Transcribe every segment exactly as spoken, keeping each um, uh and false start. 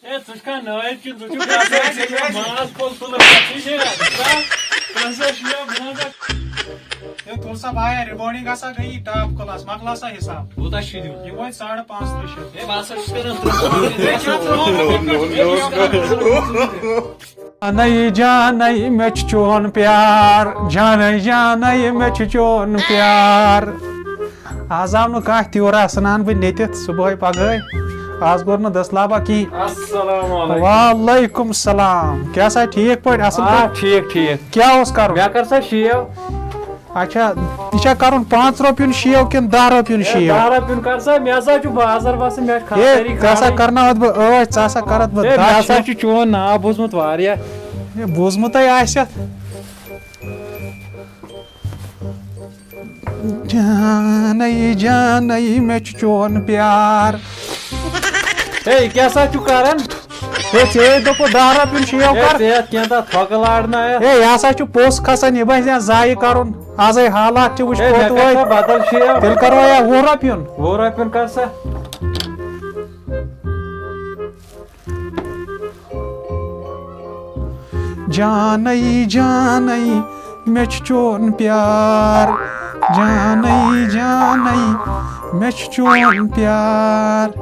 ہے، ژٕ چھُکھا نٲیِد کِنہٕ ژٕ چھُکھ گژھان؟ ژےٚ مےٚ ماز پھوٚل تُلُکھ، ژٕ چھے نہ، ژٕ چھُکھا پنٛژاہ شیٹھ، بہٕ نہ سا۔ ہے، تُل سا بایا، ریکارڈنگ ہسا گٔیی ٹاپ کلاس، مۄکلاو سا حساب۔ کوٗتاہ چھُے دیُن؟ یہِ وٲتۍ ساڑٕ پانٛژھ تٕرٛہ شیٚتھ۔ ہے، بہٕ ہسا چھُس کران ترٛوٚ۔ ہے، کیٛاہ ترٛوٚ؟ جانَے جانَے مےٚ چھُ چون پیار، جانَے جانَے مےٚ چھُ چون پیار۔ آز آو نہٕ کانٛہہ تیوٗرا، ژھٕنان بہٕ نیٚتِتھ صُبحٲے پگہٲے۔ آز کوٚر نہٕ دٔسلابا کِہیٖنۍ۔ السلام علیکم۔ وعلیکم السلام۔ کیٛاہ سا ٹھیٖک پٲٹھۍ؟ اَصٕل آ، پٲٹھۍ؟ ٹھیٖک، ٹھیٖک۔ کیٛاہ اوس کَرُن؟ مےٚ کر سا شیو۔ اچھا، یہِ چھا کَرُن پانٛژھ رۄپیُن شیو کِنہٕ دَہ رۄپیُن ہے، شیو؟ دَہ رۄپیُن کر سا، مےٚ ہسا چھُ بازر وَسُن، مےٚ چھُ ہے، خانٛدٲری ژےٚ ہسا کَرٕنۍ۔ کرناوَتھ بہٕ ٲش، ژےٚ ہسا کَرَتھ بہٕ ہے، مےٚ دَچھ۔ ہسا چھُ چون ناو بوٗزمُت واریاہ۔ ہے، بوٗزمُتَے آسٮ۪تھ۔ جانَے جانَے مےٚ چھُ چون پیار۔ ہے، یہِ کیٛاہ سا چھُ کران؟ ہے، ژےٚ دوٚپُتھ دَہ رۄپیُن شیو ہے، کر۔ ژےٚ یَتھ کینٛہہ تَتھ تھۄکہٕ لارنایَتھ۔ ہے، یہِ ہسا چھُ پوٚژھ کھسان، یہِ بنہِ یا ضایہِ کرُن۔ ازے حالات چھِ، وٕچھ ہے، مےٚ کوٚت کَتہِ وٲتۍ۔ سا بدل شیو؟ تیٚلہِ کرو یا وُہ رۄپیُن۔ وُہ رۄپیُن کر سا۔ جانَے جانَے مےٚ چھُ چون پیار، جانَے جانَے مےٚ چھُ چون پیار۔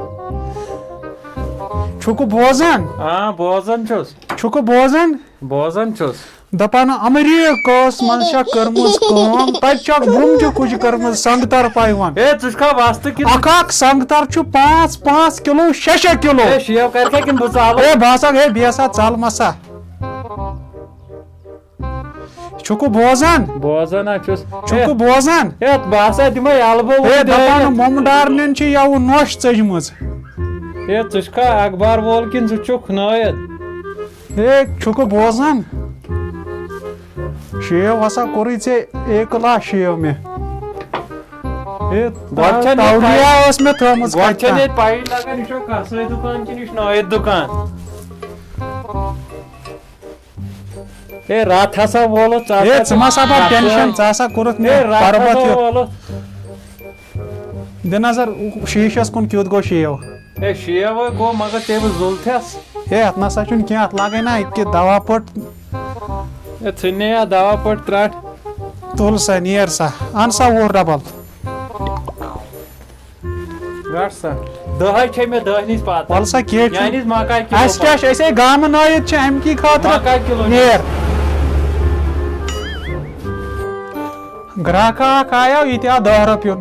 چھُکھ بوزان؟ آ، بوزان چھُس۔ چھُکھ بوزان؟ بوزان چھُس۔ دَپان اَمریٖکہٕ منٛز چھےٚ کٔرمٕژ کٲم، تَتہِ چھےٚ اَکھ بُمجہِ کُج کٔرمٕژ سنٛگتر پایوان۔ ہے، ژٕ چھُکھا وستہٕ کِنہٕ؟ اَکھ اَکھ سنٛگتر چھُ پانٛژھ پانٛژھ کِلوٗ، شےٚ شےٚ کِلوٗ۔ ہے، شیو کر کیٛاہ کِنہٕ بہٕ ژالہٕ؟ ہے، بہٕ ہسا، ہے، بیٚیہِ ہسا ژَل مسا۔ چھُکھٕ بوزان؟ بوزان ہا چھُس۔ چھُکھٕ ہے، بوزان؟ ہے، بہٕ ہسا دِمے یلہٕ بہٕ ہے، وۄنۍ دَپان دٲرِتھ۔ مۄمہٕ ڈارنٮ۪ن چھِ یَوٕ نۄش ژٔجمٕژ۔ ہے، ژٕ چھُکھا اخبار وول کِنہٕ ژٕ چھُکھ نٲیِد؟ ہے، چھُکھٕ بوزان؟ شیو ہسا کوٚرُے ژےٚ اے کلاس شیو مےٚ۔ ہے، گۄڈٕ چھَنہٕ یہِ تولیہ پَے-، ٲس مےٚ تھٲومٕژ گۄڈٕ کَتہِ چھَنہٕ تام۔ ییٚتہِ پَیی لَگان، یہِ چھُ کَسٲے دُکان کِنہٕ یہِ چھُ نٲیِد دُکان؟ ہے، راتھ ہسا وولُتھ ژٕ ہے، ہسا ژٕ ما سا بَر کَسٲے۔ ٹینشن، ژٕ ہسا کوٚرُتھ مےٚ ہے، راتھ پَربت ہسا ہیوٚت۔ وولُتھ۔ دِ نظر، شیٖشس کُن کیُتھ گوٚو شیو۔ ہے، شیو ہے گوٚو، مگر ژےٚ بہٕ زُلتھس۔ ہے، اتھ نسا چھُنہٕ کینٛہہ، اتھ لاگے نا اتہِ کہِ دوا پٔٹ۔ ہے، ژھٕننے یا دوا پٔٹ ترٛٹھ۔ تُل سا، نیر سا، ان سا وُہ ڈبل۔ رٹ سا۔ دَہے چھے مےٚ دَہنٕچ پتہ۔ وَل سا، کینٛہہ چھُنہٕ۔ یعنی مکاے کِلوٗ اَسہِ کیٛاہ چھُ؟ أسۍ ہے گامہٕ نٲیِتھ چھِ اَمہِ کی خٲطرٕ۔ مکاے کِلوٗ۔ نیر۔ گراکھا اکھ آیو، یہِ تہِ آو دَہ رۄپیُن۔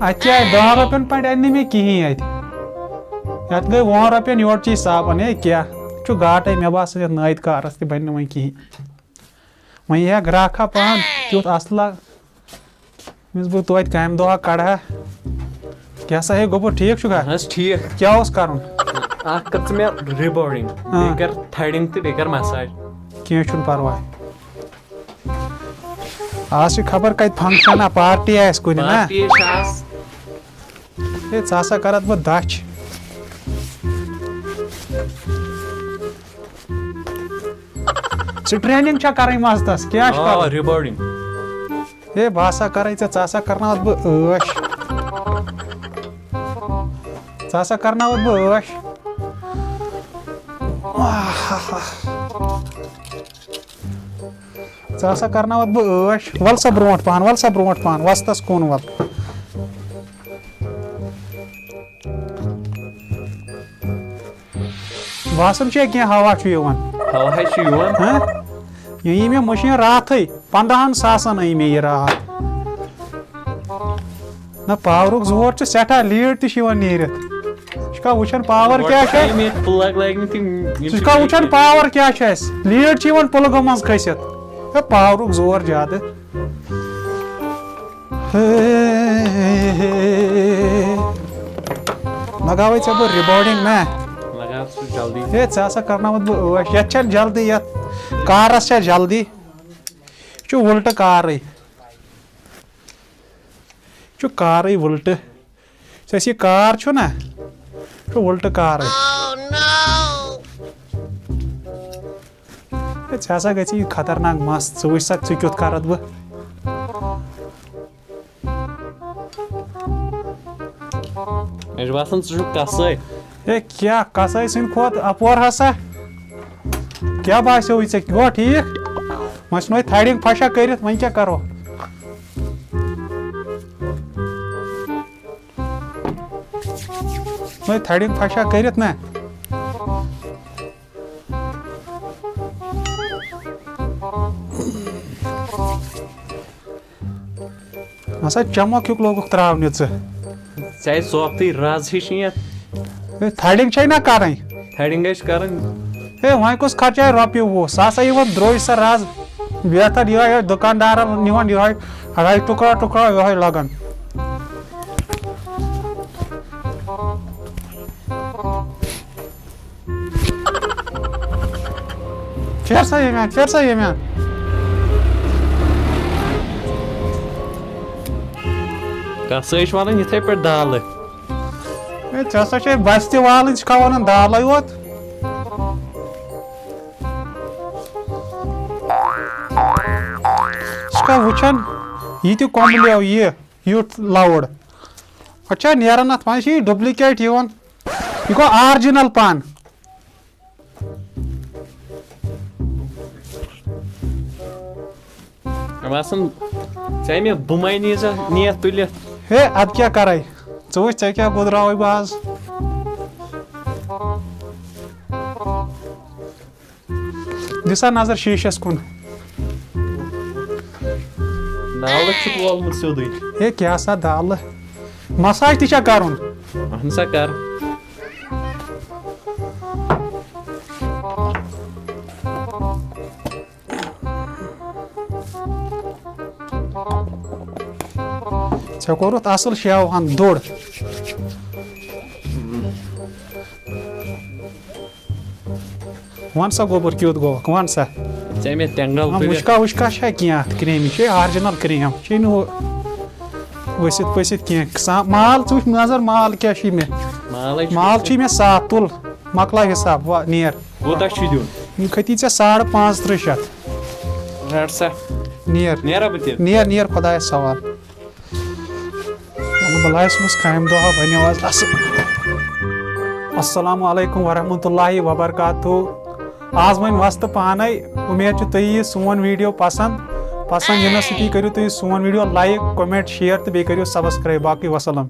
اَتہِ کیٛاہ آسہِ؟ دَہَن رۄپیَن پٮ۪ٹھ اَنہِ نہٕ مےٚ کِہیٖنۍ اَتہِ۔ یَتھ گٔے وُہَن رۄپیَن یورٕ چی صابَن۔ ہے کیٛاہ چھُ گاٹَے، مےٚ باسان یَتھ نٲیِد کارَس تہِ بَنہِ نہٕ وۄنۍ کِہیٖنۍ۔ وۄنۍ یِہا گراکھا پانہٕ تیُتھ اَصلہ، ییٚمِس بہٕ توتہِ کامہِ دۄہا کَڑٕ ہا۔ کیٛاہ سا ہے گوٚبُر، ٹھیٖک چھُکھا؟ اَہَن حظ، ٹھیٖک۔ کیٛاہ اوس کَرُن؟ اَکھ کَر ژٕ مےٚ ریباوڈِنٛگ، ہاں۔ بیٚیہِ کَر تھرٛڈِنٛگ تہٕ بیٚیہِ کَر مَساج۔ کینٛہہ چھُنہٕ پَرواے۔ آز چھِ خبر کَتہِ فنکشن، آ، پارٹی آسہِ کُنہِ، نا؟ پارٹی چھِ آز۔ ہے، ژٕ ہسا کرتھ بہٕ دَچھ۔ ژٕ ٹریننگ چھا کرٕنۍ مستس؟ کیٛاہ چھُ آ، کرُن؟ ریباوڈنگ۔ ہے، بہٕ ہسا کرے ژےٚ، ژٕ ہسا کرناوتھ بہٕ عٲش۔ ژٕ ہسا کرناوتھ بہٕ عٲش۔ آہا۔ ژٕ ہسا کرناوتھ بہٕ عٲش۔ ول سا برونٛٹھ پہن، ول سا برونٛٹھ پہن، وستس کُن ول۔ باسان چھُ کینٛہہ ہوا چھُ یِوان۔ ہوا ہے چھُ یِوان۔ ہاں؟ یہِ یی مےٚ مٔشیٖن راتھٕے، پنٛداہن ساسن أنۍ مےٚ یہِ راتھ۔ نہ، پاورُک زور چھُ سٮ۪ٹھاہ، لیٖڈ تہِ چھِ یِوان نیٖرِتھ۔ ژٕ چھُکھا وٕچھان پاور کیٛاہ چھُ اَسہِ؟ یِم ییٚتہِ پٕلگ لٲگۍ مٕتۍ، یِم، یِم ژٕ چھِ چھُکھا وٕچھان پاور کیٛاہ چھُ اَسہِ؟ لیٖڈ چھِ یِوان پٕلگو منٛز کھٔسِتھ۔ ہے، پاورُک زور زیادٕ۔ ہے، ہے، ہے۔ لگاوَے ژےٚ بہٕ ریباوڈنگ نا؟ لگاو سُہ جلدی۔ ہے، ژےٚ ہسا کرناوَتھ بہٕ عٲش۔ یَتھ چھَنہٕ جلدی، یَتھ کارَس چھےٚ جلدی۔ یہِ چھُ وُلٹہٕ کارٕے۔ چھُ کارٕے وُلٹہٕ۔ یُس اَسہِ یہِ کار چھُ نا، یہِ چھُ وُلٹہٕ کارٕے۔ ہے، ژےٚ ہسا گژھی یہِ خطرناک مَس، ژٕ وٕچھ سا، ژٕ کیُتھ کَرَتھ بہٕ۔ مےٚ چھُ باسان، ژٕ چھُکھ کَسٲے۔ ہے کیٛاہ، قصٲے سٕنٛدِ کھۄتہٕ اَپور ہسا؟ کیٛاہ باسیووُے ژےٚ؟ گوٚو ٹھیٖک؟ وۄنۍ ژھٕنوے تھرڈنگ پھشا کٔرِتھ، وۄنۍ کیٛاہ کرو؟ ژھٕنوے تھرڈنگ پھشا کٔرِتھ نا۔ ہسا چمک ہیوٗ لوگُکھ تراونہِ ژٕ۔ ژےٚ آیہِ سۄپتٕے رز ہِش یتھ۔ ہے، تھرڈنگ چھے نہ کرٕنۍ۔ تھرڈنگ ٲسۍ کرٕنۍ۔ ہے، وۄنۍ کُس خرچایہِ رۄپیہِ وُہ؟ سۄ ہسا یِوان درٛوج سۄ رز۔ بہتر یِہوٚے، یِہوٚے دُکاندارن نِوان یِہوٚے، یِہوٚے ٹُکڑا ٹُکڑا یِہوٚے لاگان۔ پھیر سا ییٚمہِ اَندٕ، پھیر سا ییٚمہِ اَندٕ۔ کَسٲے چھِ وَنان یِتھَے پٲٹھۍ دالہٕ۔ ہے، ژےٚ ہسا چھے بستہِ والٕنۍ، ژٕ چھکھا وَنان دالَے یوت؟ ژٕ چھکھا وٕچھان، یہِ تہِ کۄمبلیو یہِ یُتھ loud۔ اچھا، نیران اَتھ منٛز چھِ یہِ duplicate یِوان۔ یہِ گوٚو original پَن۔ مےٚ باسان، ژےٚ مےٚ بُمَے نیٖزٕ نِتھ تُلِتھ۔ ہے، اَدٕ کیٛاہ کَرَے؟ ژٕ وٕچھ، ژےٚ کیٛاہ گُدراوَے بہٕ آز۔ دِ سا نظر شیٖشَس کُن۔ نالہٕ چھُکھ وولمُت سیوٚدُے۔ ہے، کیٛاہ سا دالہٕ؟ مساج تہِ چھا کَرُن؟ اَہَن سا کَر۔ ژےٚ کوٚرُتھ اَصٕل شیو ہَن دوٚر۔ وَن سا گوٚبُر کیُتھ گوٚوکھ، وَن سا۔ ژےٚ مےٚ تٮ۪نٛگَل نہ، تُلِتھ۔ مُشکا وُشکا چھا کینٛہہ اَتھ کرٛیمہِ؟ چھے original کرٛیم، چھے نہٕ ہُہ ؤسِتھ پٔسِتھ کینٛہہ۔ سا-، مال ژٕ وٕچھ نظر، مال کیٛاہ چھُے مےٚ؟ مالَے چھُ مال ژےٚ۔ چھُے مےٚ سَتھ، تُل، مۄکلاو حِساب، وَ نیر۔ کوٗتاہ چھُے دیُن؟ یِم کھٔتی ژےٚ ساڑٕ پانٛژھ تٕرٛہ شَتھ۔ رَٹ سا۔ نیر۔ نیرا بہٕ تہِ؟ نیر، نیر، خۄدایَس حوال۔ بہٕ لایہِ صُبحَس کامہِ دۄہ، بَنیو آز اَصٕل۔ السلام علیکم ورحمۃ اللہ وبرکاتہ۔ آز وۄنۍ وۄستہٕ پانَے۔ اُمید چھِ تُہۍ یہِ سون video پَسنٛد۔ پَسنٛد یِنَس سۭتی کٔرِو تُہۍ سون video like، comment، share تہٕ بیٚیہِ کٔرِو subscribe۔ باقٕے وَسَلام۔